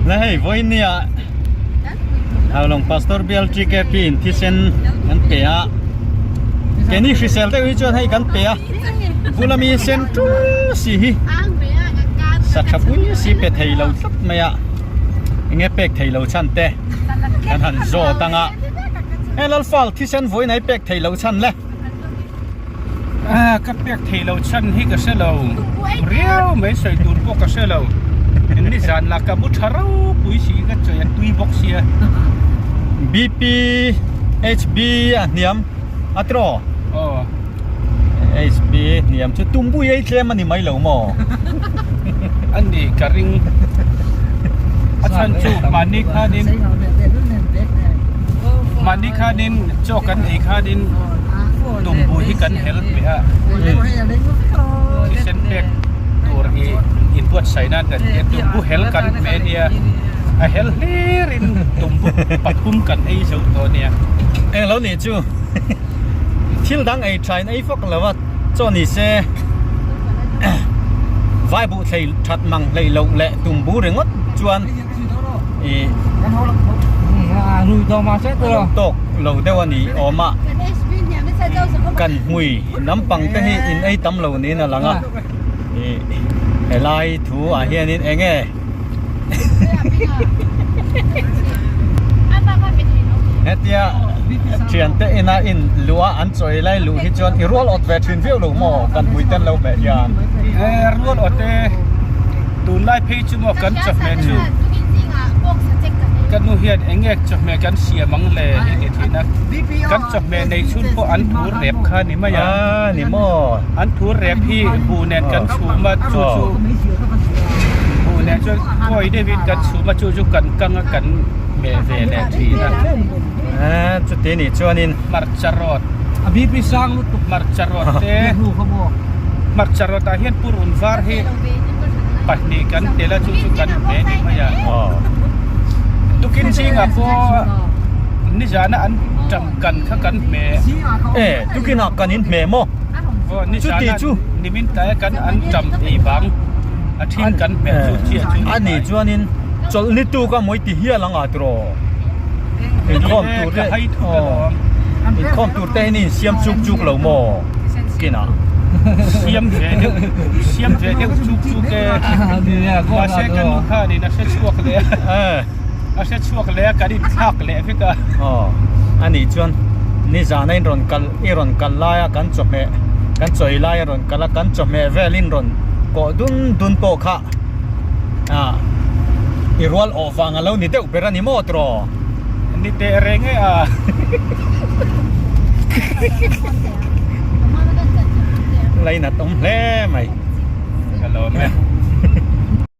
La hei vawinia Haulawng Pastor Bial TKP in thisen an pe a keini hrisel deuh hi chuan hei kan pe a bula mi sen tul si hi sa tha pui si pe thei lo tlat mai a enge pek thei lo chhan te kan han zawt ang a he lalfal thisen vawiin ai pek thei lo chhan le. Ah ka pek thei lo chhan hi ka hre lo riau mai sawi tur pawh ka hre lo nizan lah ka mu tha ropui si ka chawi a tui bawk sia. BP HB a hniam a tiraw? Aw. HB hniam chu tumbui ei tlem a ni mai lo maw? A ni ka ring a chhan chu mahni khanin mahni khanin chaw kan ei khanin tumbu hi kan hel peh a thisen pek tur hi inbuatsaih nan kan tia tumbu hel kan hmeh ania a hel hlir in tumbu pathum kan ei zo tawh ania. Englo nih chu thil dang ei tha in ei fak lo a chaw ni se vai buh thlei that mang hlei loh leh tumbu ringawt chuan ih lo tawk lo deuh a ni awm a kan hmui nampang te hi in ei tam lo niin a lang a ih helai thu ah hianin eng nge Hetia thiante ina in luh a an chawi lai luh hi chuan i rual awt ve thin viau lo maw kan hmui ten lo hmeh hian. E rual awt e tunlai phei chu maw kan chawhmeh chu ka nu hian eng nge chawhmeh kan siam ang le hi ti thin a kan chawhmeh nei chhun pawh an thur rep kha ni mai a. A ni maw. An thur rep hi buh nen kan chhum a chu chu. Buh leh chuan kawi deuhin kan chhum a chu chu kan kang a kan meh ve leh thin a. Eee chuti nih chuanin. Hmarcha rawt. A BP sang lutuk. Hmarcha rawt te. Hmarcha rawt ah hian purun var hi pahnih kan tel a chu chu kan meh ni mai a. Tukin zingah pawh nizana an tam kan kha kan hmeh. E tukinah kan in hmeh maw? Chuti chu. Nimin tlai a kan an tam ei bang a thin kan hmeh chu chiah chu ni A nih chuanin chawlh ni tuk a mawi ti hial ang a tiraw? Inkhawm tur te inkhawm tur te hian in siam chuk chuk lo maw kinah? Siam ve deuh siam ve deuh chuk chuk e mahse ka nu khanin a hre chhuak leh a. A hre chhuak leh a kan inthlak leh vek a. Aw a nih chuan nizana in rawn kal i rawn kal lai a kan chawhmeh kan chawi lai a rawn kal a kan chawhmeh vel in rawn kawh dun dun pawh kha ah i rual awh vang a lo ni deuh ber a ni maw tiraw? Ni teh reng e a. Lainat awm hle mai. Ka lawm e.